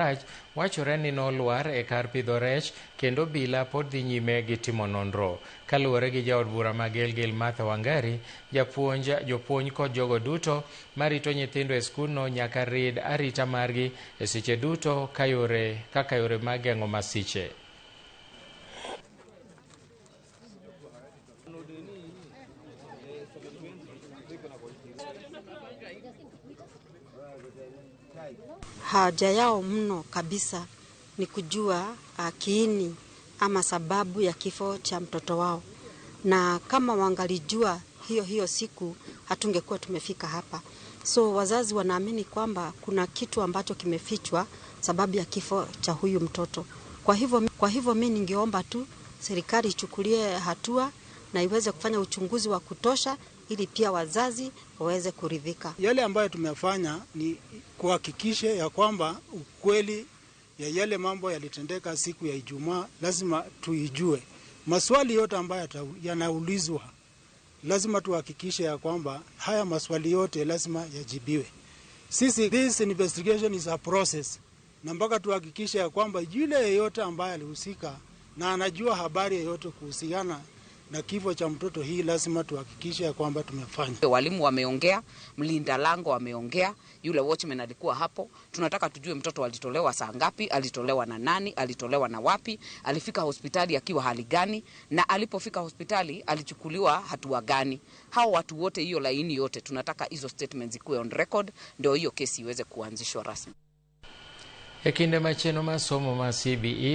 Marach wachore ni nolwar e kar pidho rech kendo obila pod dhi nyime gi timo nonro. Kaluwore gi jaod bura ma Gilgil, Martha Wangari, japuonj, jopuonj kod jogo duto marito nyithindo e skundno nyaka rid arita margi e seche duto ka yore, kaka yore mag geng'o masiche. Haja yao mno kabisa ni kujua kiini ama sababu ya kifo cha mtoto wao, na kama wangalijua hiyo hiyo siku hatungekuwa tumefika hapa. So wazazi wanaamini kwamba kuna kitu ambacho kimefichwa sababu ya kifo cha huyu mtoto. Kwa hivyo mi ningeomba tu serikali ichukulie hatua na iweze kufanya uchunguzi wa kutosha ili pia wazazi waweze kuridhika. Yale ambayo tumefanya ni kuhakikisha ya kwamba ukweli ya yale mambo yalitendeka siku ya Ijumaa lazima tuijue. Maswali yote ambayo yanaulizwa lazima tuhakikishe ya kwamba haya maswali yote lazima yajibiwe. Sisi, this investigation is a process, na mpaka tuhakikishe ya kwamba yule yeyote ambaye alihusika na anajua habari yoyote kuhusiana na kifo cha mtoto hii lazima tuhakikishe ya kwamba tumefanya. Walimu wameongea, mlinda lango ameongea, yule watchman alikuwa hapo. Tunataka tujue mtoto alitolewa saa ngapi, alitolewa na nani, alitolewa na wapi, alifika hospitali akiwa hali gani, na alipofika hospitali alichukuliwa hatua gani. Hao watu wote, hiyo laini yote, tunataka hizo statements zikuwe on record, ndio hiyo kesi iweze kuanzishwa rasmi. E kinde ma chenro mar somo mar CBE.